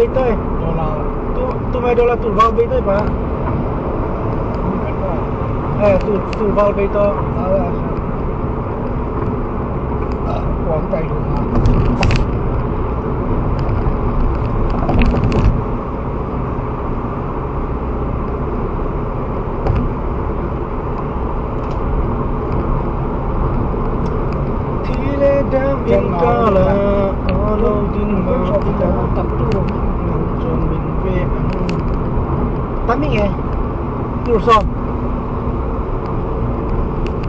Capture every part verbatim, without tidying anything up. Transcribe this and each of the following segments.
Bei toi. Dollar. Tu, tu mai dollar tu val bei toi pa. Ni kan ba. Eh, tu, tu val bei to. Ah, ya, ya. Ah, kuang tai lu ma. Thi le dam in ka la, a lo ding ma. Chon min ve. Tami nge. Tur sawm.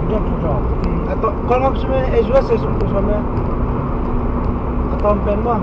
Dam tur sawm. Hmm, a to, kol ngam sum e, e zua se sum tur sawm e. A tom pen ma.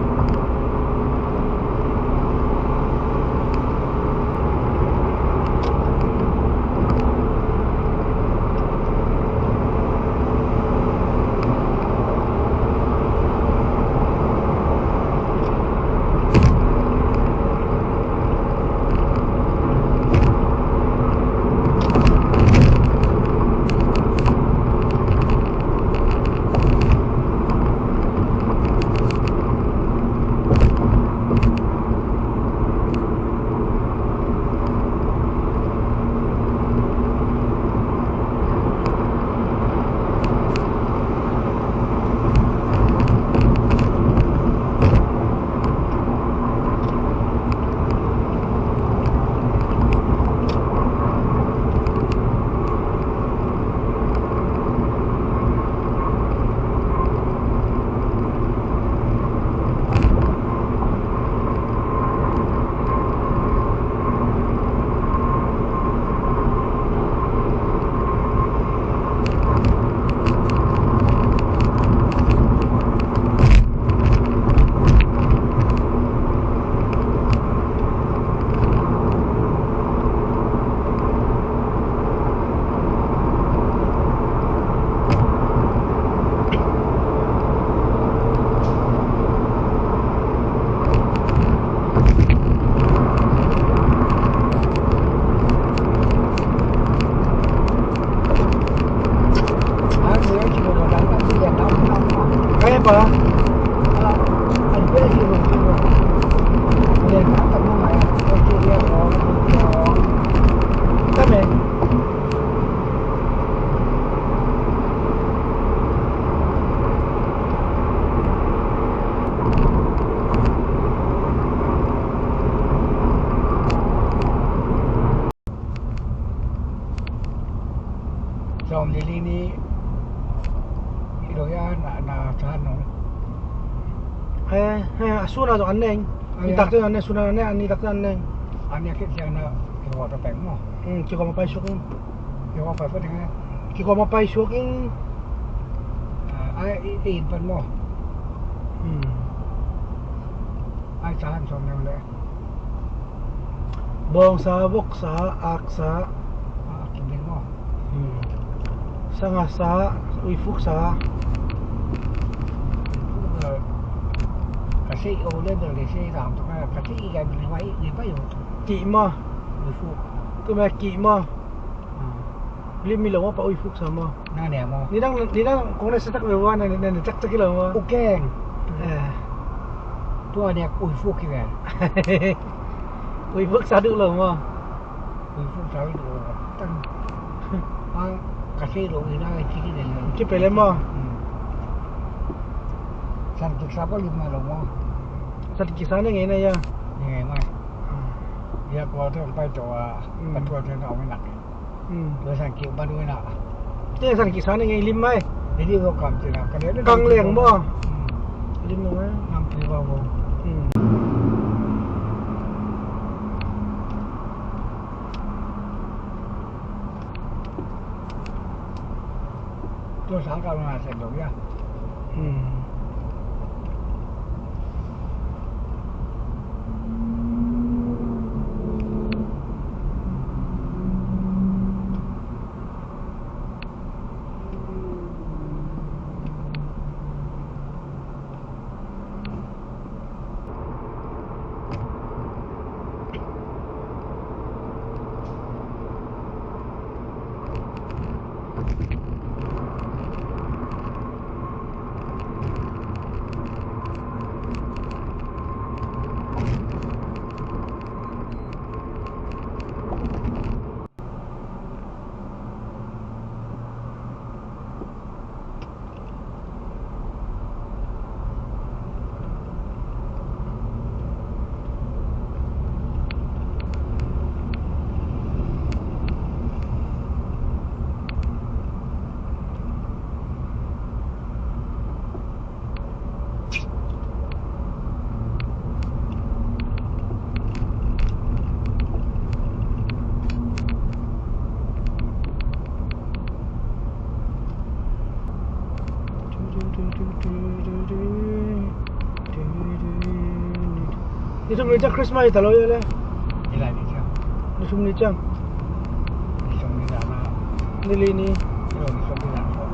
Sawm li li ni. Hi lo ya na, na sa no. He, he, a suna zong an neng. A, ya. Nitak zong an neng, suna an neng, a nitak zong an neng. A nia kit siang na, kiko ta peng mo. Hmm, kiko ma pai suk in. Kiko ma pai suk in. Kiko ma pai suk in. A, ai, i, i in pan mo. Hmm. Ai, sa han sawm neu le. Bawngsa, voksa, aksa. Ah, kim ding maw? Hmm. Sangasa, uifuksa. Ka sei o le bel ka sei ram to ka, ka sei i ka ni mai ni pa yo. Kih maw? Uifuk. Tu me kih maw? Ah. Lim mi lo maw, pa uifuk sa maw? Na ne maw? Nidang, nidang kong ne sa tak ve wa, na ne, na ne cak cak lo maw? Ukeng. Eh. Tua ne uifuk ki ve. Uifuk sa duh lo maw? Uifuk sa duh lo. Tang. Ang kasi lo ina ki ki ne. Ki pele maw? Hmm. San kik sa pa lim ma lo maw? San kik sa ne nge na ya. Ne nge mai. Hmm. Ya kua to pai to a. Hmm. Pa tua to na wi nak. Hmm. Tua san kik ba duh na. Te san kik sa ne nge lim mai. Jadi ko kam ti na. Kang leng maw? Hmm. Lim mai. Nam pi ba bo. Hmm. Tua sang kau na sen dong ya. Hmm. Ni thum ni ciang Christmas hi ta lo ia le. Ni lai ni ciang. Ni thum ni ciang. Ni thum ni dan a. Ni li ni. Ni thum ni dan a.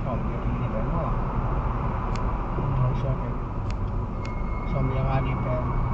Sawm ni pen maw. Sawm ni a ni pen.